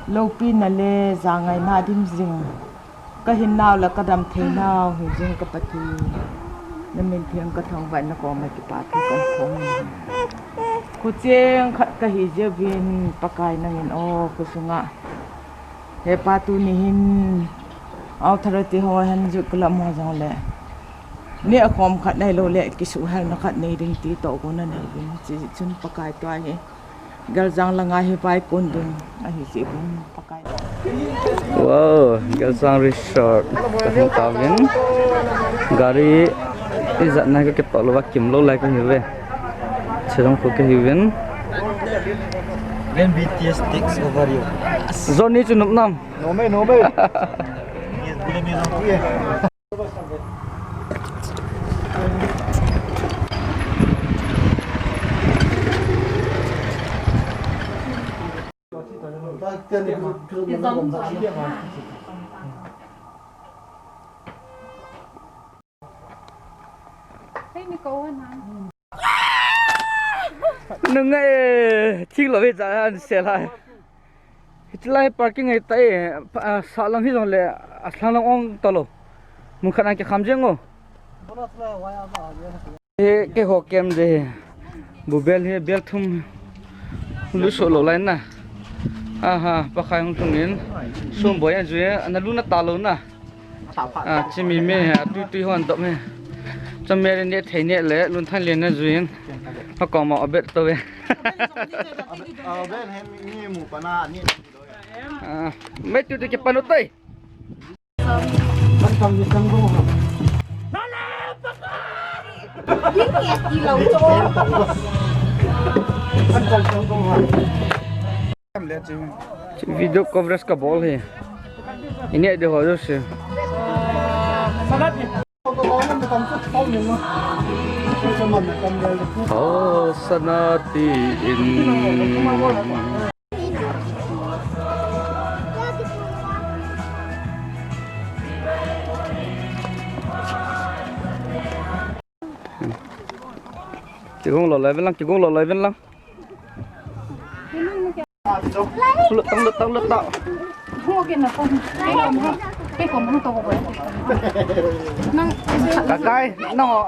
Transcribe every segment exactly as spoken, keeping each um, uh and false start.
Loupina le jangaina dim jing. Ka hinnau le ka damtheinau hijing ka Pathen. Na min theng ka thangvah na koma kipa thu kan phong. Khucheng khat ka hi jeh uvin Pakai nangin o khusunga. He pa tuni hin authority ho hen jut kulam ho jong le. Ni a khom khat nei lo le kisuhel na khat nei ding ti to ko na nei ding. Chi chun Pakai tua hi. Geljang langa hi vai kun ding ahi jeh uvin Pakai. Wow, Geljang Resort. Ka hung tauvin. Gari ijat na ka kipah lou va kim lou lai ka hi ve. Chejong khu ka hi uvin. When B T S takes over you. Johnny chu nop nam. No me, no me. Nungai, thing lo ve cha an se lai. Hitilai parking ai tai, ah, sa lang hi jong le, a sang lang ong ta lo. Mun khat an kikham jeng o. He, keiho kem je he. Bu bel he, bel thum. Lu so lo lai na. Aha, Pakai hung thung in. Sum boi an jui, ana lu na ta lo na. Ah, chimi me, ah, tui tui hon dop me. Cham me le ne thei ne le, lun than le na juin. Ha koma obet to ve. Ah, obet he mi, mi mu pa na ni. Ah, me tu tu ke panu tai. Video coverage ka bol hi. Ine de ho jo se. Hosana ti in. Kigong lo lai ven lang, kigong lo lai ven lang. Lut tang, lut tang, lut tang. Nang Kakai, nang o.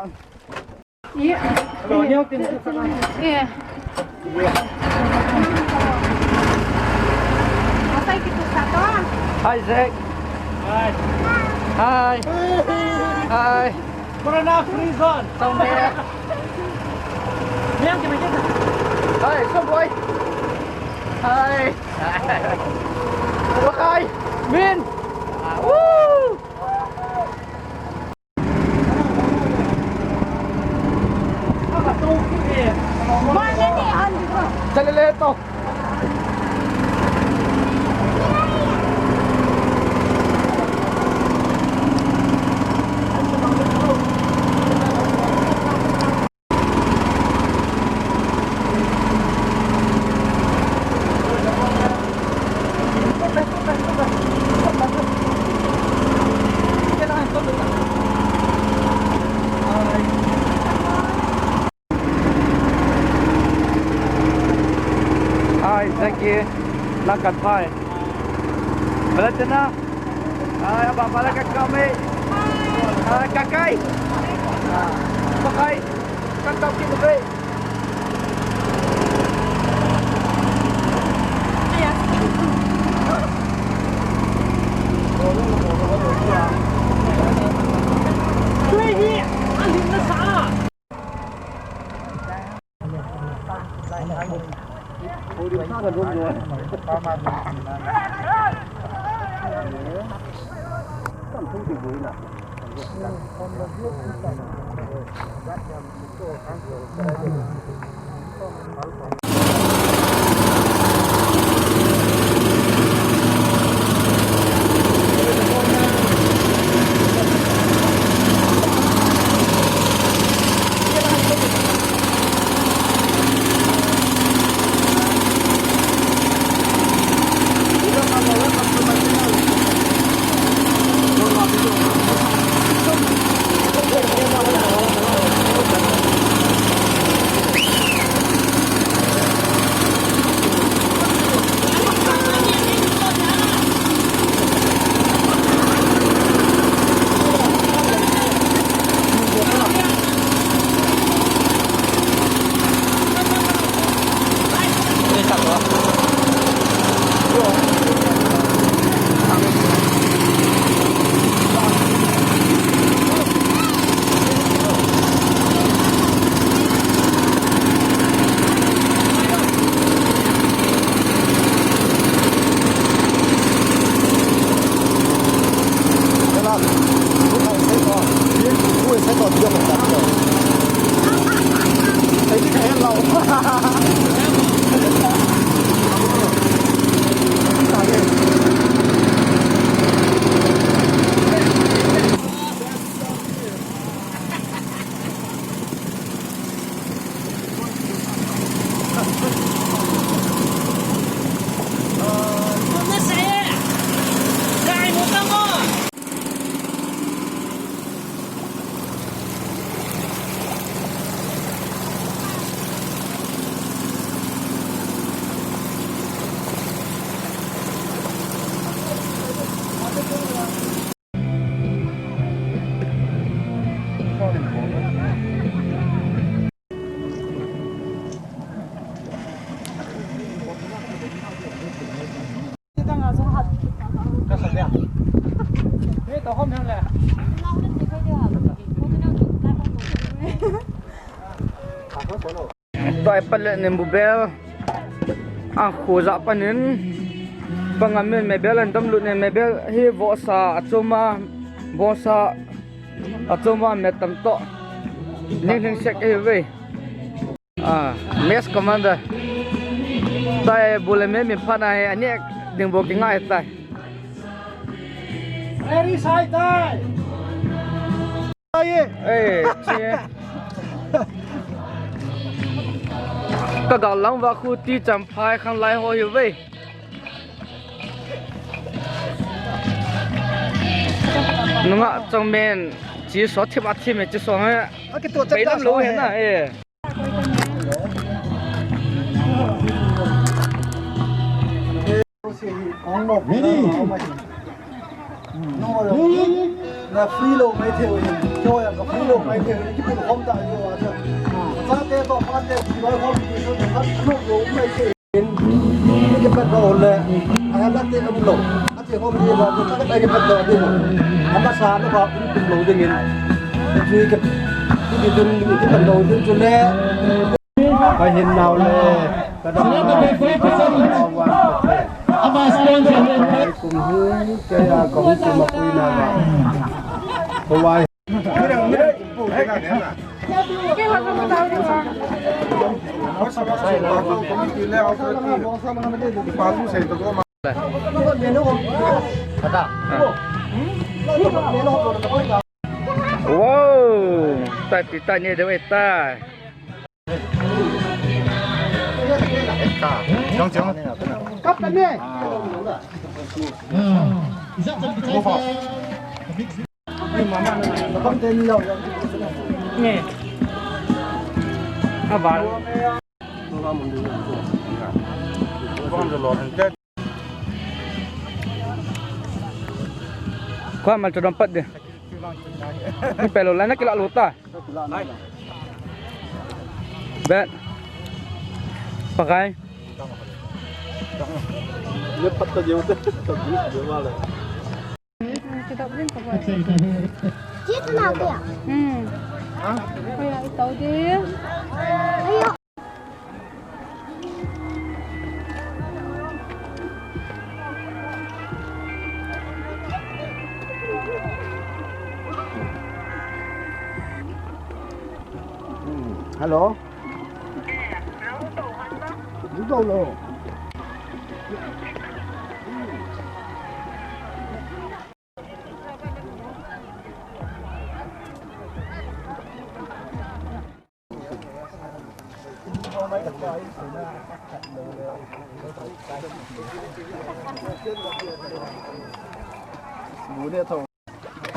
Iya. Iya. Asai kita satu. Hi, Zack. Hi. Hi. Hi. Corona free zone. Somewhere. Yang kita kita. Hi, some boy. Hi. Hi. Min. Woo. Chalele to. Hi, thank you. Nang Kakai. Belatina. Hi, abang bala Kakai. Hi, Kakai. Kakai. Kakai kita be. Palet nin bubel. A khu ja panin. Panga min mebel an dam lut nin mebel hi vosa achoma. Vosa achoma metam to. Ning ning sek hi ve. Ah, mess commander. Tai bule me mi phana he ani ding bo ki ngai tai. Very shy tai. Ai. Eh, che. Ka gal lang va khu ti cham phai khang lai ho hi ve. Nunga chang men chi so thip a thip me chi so he. A ki to chap ta lo he na eh. Na free lo mai thei ui, kyo ya ka free lo mai thei ui, ki pun khom ta yo a cha. Cha te to pa te ki lo khom ki so te khat lo lo mai thei. Ki pat ba ole, a la te lo. A te khom ni ba ko ta ka ki pat ba de. A ma sa lo ba kum lo de ngin. Ki ki ki ki tun ki pat lo de chu le. Ka hin nau le, ka dam nau. Ama sponsor le. Kum hu, kaya ka hu kum a pui na ba. Ko wai. Wow, tai pi tai ne de wei tai. Kua mal chodom pat de. Ni pelo la na kila luta. Bet. Pakai. Ye patta jeu te. Kita pun pakai. Kita nak dia. Hmm. Kaya itaw din. Hello. Hello.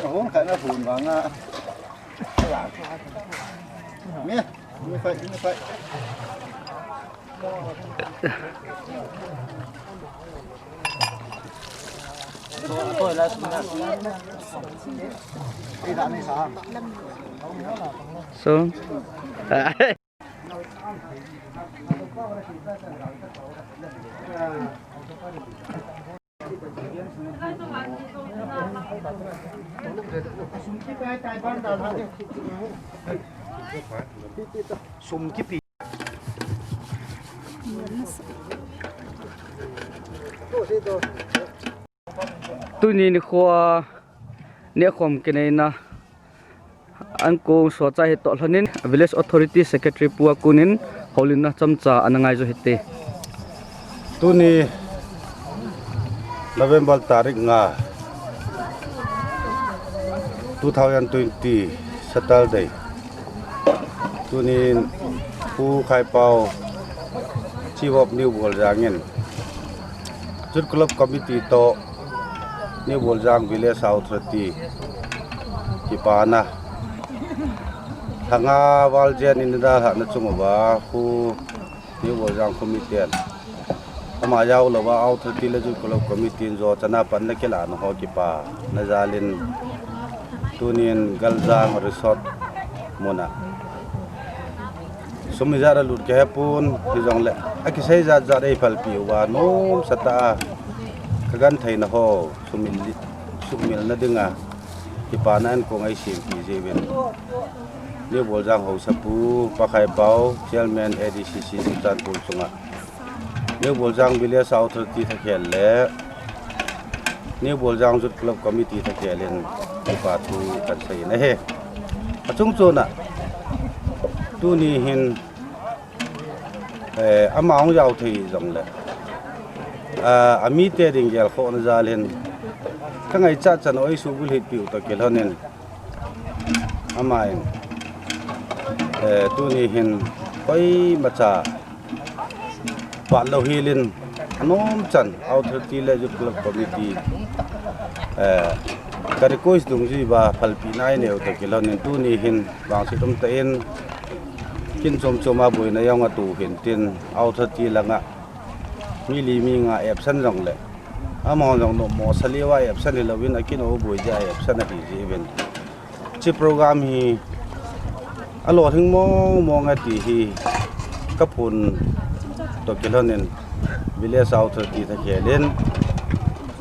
Hon khat na hon vang a. Me, me fight, me fight. So. Sum kipi. Tuni nikho a nekhom kineina ankong socha hi toh lhonin Village Authority Secretary pu a konin houlimna chomcha ana ngai jo hite. Tuni November tarik nga, two thousand twenty, Saturday. Tunin Pu Khaipau, Chief of New Boljang in Youth Club Committee toh New Boljang Village Authority kipana lhanga val jen in dalhahna chung uva khu New Boljang Committee in ama jao louva Authority le Youth Club Committee in jo chana pan le kilahna ho kipana jalin tunin Galjang Resort muna sum ijat alut kahepon, hijongle akisei jat jat eiphalpi uva nomsa tah a kagentheina ho sumil, sumilna dinga kipana ankong eisem pi jeh uvin. New Boljang Haosapu Pakhai Pao, Chairman A D C C Churachandpur chunga New Boljang Village Authority thakhel le New Boljang Youth Club Committee thakhel in kipa thu kan seiyin ahi. Achungchona tuni hin, eh, ama hung jao thei jongle, ah, amite ding gelkhohna jal hin ka ngaichat chan a eisuhbulhit piu toh kilhonin, aman, eh, tuni hin koimacha phat louhel in anom chan Authority le Youth Club Committee, eh, ka request dungjui uva phalpina inei u toh kilhonin tuni hin vangset umtah in kin chom chom a boina jong atoh hintin Authority langa mi li mi nga absent jongle, amahon jong nommo sa leuva absent hilouvin akin o boi jeh a absent ahi jeh uvin, hiche program hi alolhing mong mong e ti hi kaphon toh kilhonin Village Authority thakhel in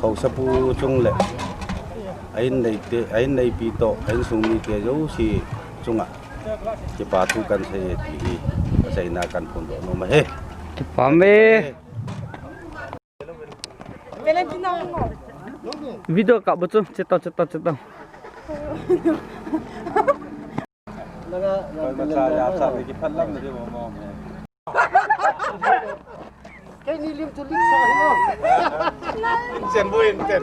Haosapu chung le a-in neite, a-in neipi toh a-insung mite jouse chunga kipa thu kan seiye ti hi kaseina kan phondoh nom ahi. Kipa um e. Video kap bou chu, chetao, chetao, chetao. Koimacha jachat le kiphatlam na diu mo. Keini lim chu lik sa hi mo. Chen buin chen.